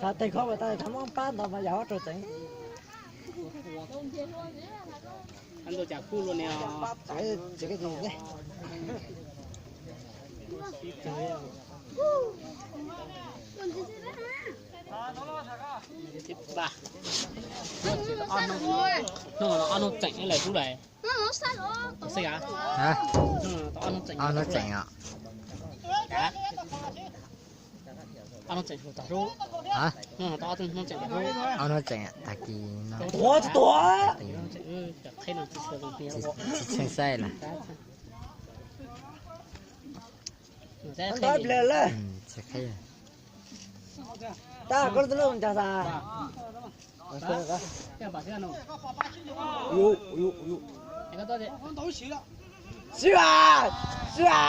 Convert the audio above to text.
Thav teg kho tag thav mob pab ntawd mas yog ob rau tseem. Hnub no ob nub tseem ib lawm sub lawm. Xeeb, ob nub tseem os. Ob nub tseem sub tom sub. Hnub no tau ob tug hnub tseem sub. Ob nub tseem tag kis no. Tuav tsis tuav. Tsis tsheej saib lawm. Ntawd pliag lawm. Tab koj lub tus lub ncas xav. Sib a, sib a.